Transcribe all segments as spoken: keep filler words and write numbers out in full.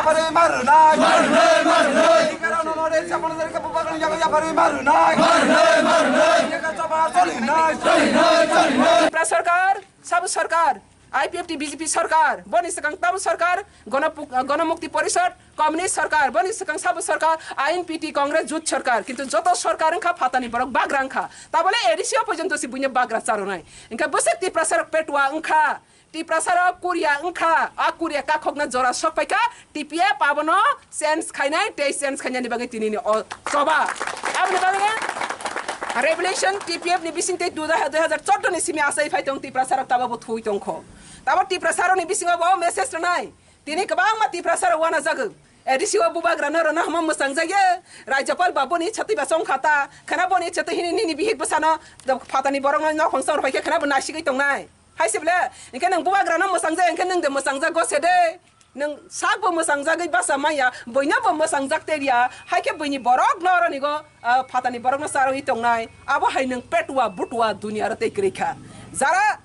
Yapharwi marwnai. Marwnai, marwnai. Tikarano nore chapano nore kapu bagani yago yapharwi marwnai. Marwnai, marwnai. Yaka chapa solinai. Solinai, solinai. Tipra sarkar, sabo sarkar, I P F T B J P sarkar, boni swkang tamo sarkar, Gono-, Gonomukti Porishad, Communist sarkar, boni swkang sabo sarkar, I N P T Congress Jut sarkar, kintu joto sarkar wngkha phatani borok bagra wngkha. Tabole A D C o porjonto si buino bagra charonai. Wngkha bwswk Tiprasa rok petwa wngkha. Tiprasa rok Korea wngkha, a Korea kakhokna jora sok paikha, T P F abono change khainai, tei change khainani bagwi tinini o choba. Aboni bagwi revelation T P F ni bising tei dui hajar chordo ni simi asai phai tong Tiprasa rok tabo bo thui tongkho. Tabo Tiprasa rok ni bisingo bo message rwnai. Tini kwbangma Tiprasa rok wana jagw. A D C o bubagra no rwna hamo mwchang jagya. Rajyapal babu ni chati ba chong khata. Khana bo ni chati hini nini bihik bwsano phatani borok no nok hongsa rw paikha khana bo nasigwi tongnai. Hai se bwle, hinkhe nwng bubagrano mwchangjak, hinkhe nwng de mwchangjak go se de. Nwng sakbo mwchangjagwi basa manya, buinobo mwchangjak teriya, hai khe buini borokno oronigo, ah, phatani borokno charogwi tongnai. Abo hai nwng petwa butwa duniya aro tei kwrwi kha. Jara,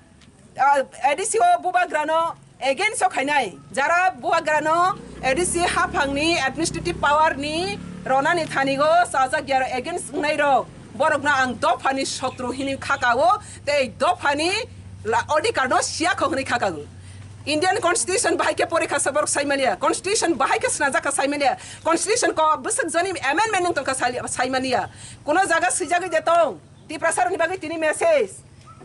ah, A D C o bubagrano against o khainai, jara bubagrano A D C haphangni administrative power ni ronani thanigo chajak yaro against wngnai rok. Borokno ang dophani sotru hini khakao tei dophani la-, odhikar no siya kho hwnwi khakao. Indian Constitution bahai khe porikha se borok saimaliya. Constitution bahai khe swnajak kha saimaliya. Constitution ko bwswk joni amendment wng tongkha sali-, saimaliya. Kuno jaga swijagwi de tong. Tiprasa rokni bagwi tini message.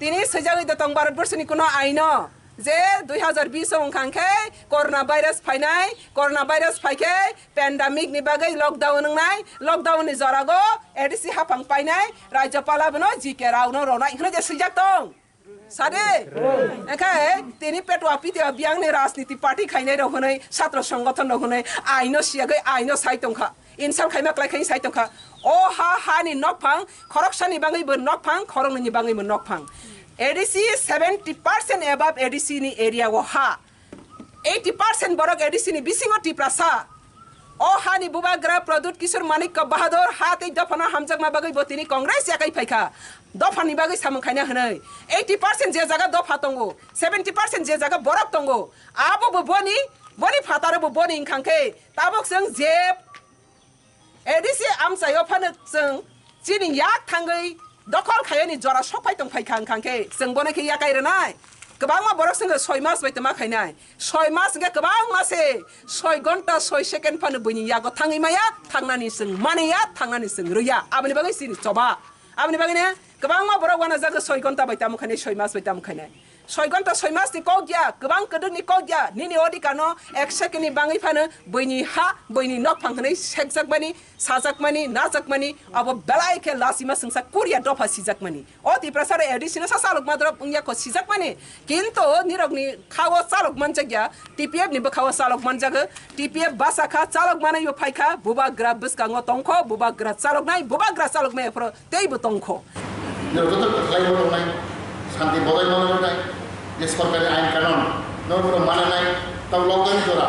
Tini swijagwi de tong Bharat Borshoni kuno aino. Je dui hajar bish o wngkha khe corona virus phainai, corona virus phai khe pandemic ni bagwi lockdown wngnai, lockdown ni jorago A D C haphang painai, Rajyapal abono G K Rao no ronai hwnwi je swijak tong. Sade? Ekhai tini petwa pitwa biyang ni rajniti party khainai rok hwnwi, satro songothon rok hwnwi, aino siyagwi aino sai tongkha. Insult khaima klai khai sai tongkha. O ha, ha ni nokphang, khoroksani bangwi bo nokphang, khoroknwi ni bangwi bo nokphang. A D C seventy percent above A D C ni area o ha. Eighty percent borok A D C ni bisingo Tiprasa. O ha ni bubagra Pradyut Kishore Manikya Bahadur ha tei dophano hamjakma bagwi bo tini Congress yakai phaikha. Dophani bagwi samung khaina hwnwi. Eighty percent je jaga dopha tongo, seventy percent je jaga borok tongo. Abo bo boni, boni phataro bo boni wngkha khe tabuk chwng je A D C amchaio phano chwng chini yak thangwi dokhol khaiyani jora sophai tong phai kha, wngkha khe chwng bono khe yakai rwnai. Kwbangma borok chwngno soi mas bai tongma khainai. Soi mas hwnkhe kwbangma se, soi gonta, soi second phano buini yago thangwi maya, thangnani chwng maniya, thangnani chwng rwya. Aboni bagwi chini choba. Aboni bagwino kwbangma borok uanajagwi soi gonta bai tamo khainai, soi mas bai tamo khainai. Soi gonta soi mas ni kok ya, kwbang kwdwk ni kok ya, nini odhikar no ek second ni bangwi phano buini ha, buini nokphang hwnwi sekjakmani, sajakmani, najakmani, abo belai khe lachima swngsa Korea dopha sijakmani. O Tiprasa rok A D C no sa chalokma drop wngya kho sijakmani, kintu nirok ni kha o chalok manjakya, T P F ni bwkha o chalok manjago, T P F basa kha, chalok manwi bo phai kha, bubagra bwskango tong kho, bubagra chaloknai, bubagra chalokmaya phoro teibo tong kho. Nirok joto kwthalaimo tongnai, santi bodai manwi tongnai, je sorkari ain kanon, norok norok mananai, tamo lockdown jora.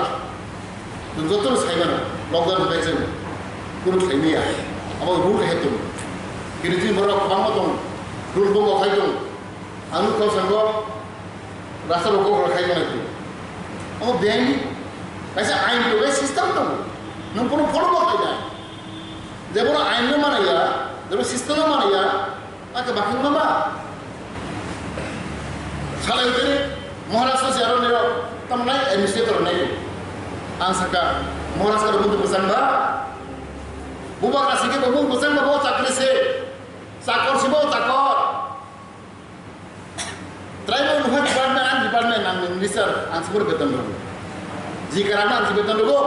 Chwng joto sai mano, lockdown hwnkhe chwng kunu khlai maya, abo rule hai tong. Kini chini borok kwbangma tong, rule bo khai tong. Ang nukha sango, rasta rok kok khai mano. Abo bank, kaisa ain tongo, system tongo. Nwng kono follow bo khai na. Jebono ain no manaya, jebono system no manaya, ake bakhin mama. Salai uteri, Maharashtra si aro nero, tamnai administrator nai. Ang saka, Maharashtra buntu pesan ba. Bubagra sike bo buntu pesan ba, bo chakri se. Chakor si bo chakor. Tribal Welfare Department, ang department, ang minister, ang sibor beton rogo. Ji karama ang si beton rogo.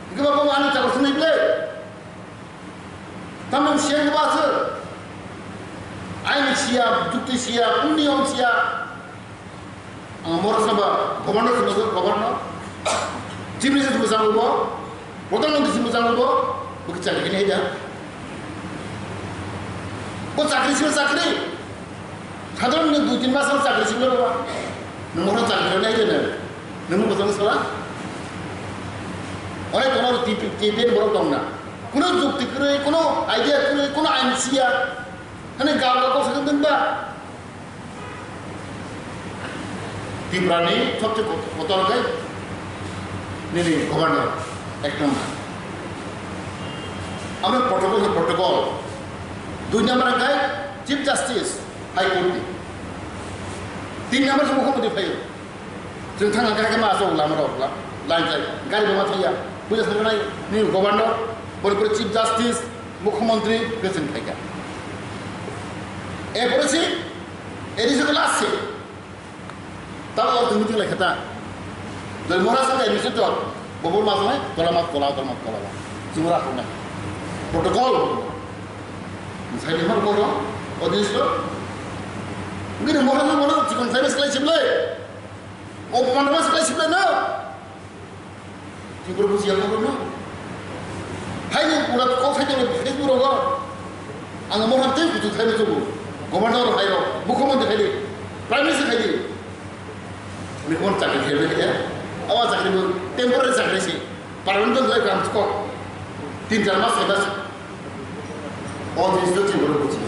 Hingke ba bo ano chakor sini ble. Tamang siya ke ba se. Ain siya, jukti siya, niyom siya. Ang moro saba governor sino governor. Chief minister sino sango bo. Pradhan Mantri simi chang bo, bo khe chakri khe nai da. Bo chakri simi chakri. Sadharon ni dui tin mas chakri simi ba. Nwng mo chakri khe nai da na. Nwng mo bosong sala. Ore kono T P, T P N borok tong na. Kono jukti kwrwi, kono idea kwrwi, kono ain siya. Hani gao gao kok sakhe nwng ba. Tripura ni sobse kot-, kotor khe Nini governor, ek number. Amro protocol, protocol. Dui number khe Chief Justice High Court ni. Tin number se mukhyamantri phaio. Chwng thangna khe ma aswk lama rok la, line line. Gari bo ma thangya. Buja sanai ni governor, boni pore Chief Justice, mukhyamantri, president phaikha. Erpore se, eri se last se. Tamo o tumi tinglai khata. Doi mora sa dai misi to. Bobol ma sanai, tola ma tola, tola ma tola. Chumura khonai. Protocol. Sai ni mar kono, o din sto. Ngini mora no mora chikon sai mas klai chiblai. O pamanda mas klai chiblai no. Tripura bujiya ko no. Hai ni pura ko sai to Facebook rogo. Ang mo han te kutu thai mo. Governor hai ro, mukhyamantri hai di, prime minister hai di. Ni kon chakri khebe ya. Awa chakri bo temporary chakri si. Permanent lai kam ko. Tin char mas hai bas. O din sto Tripura buji.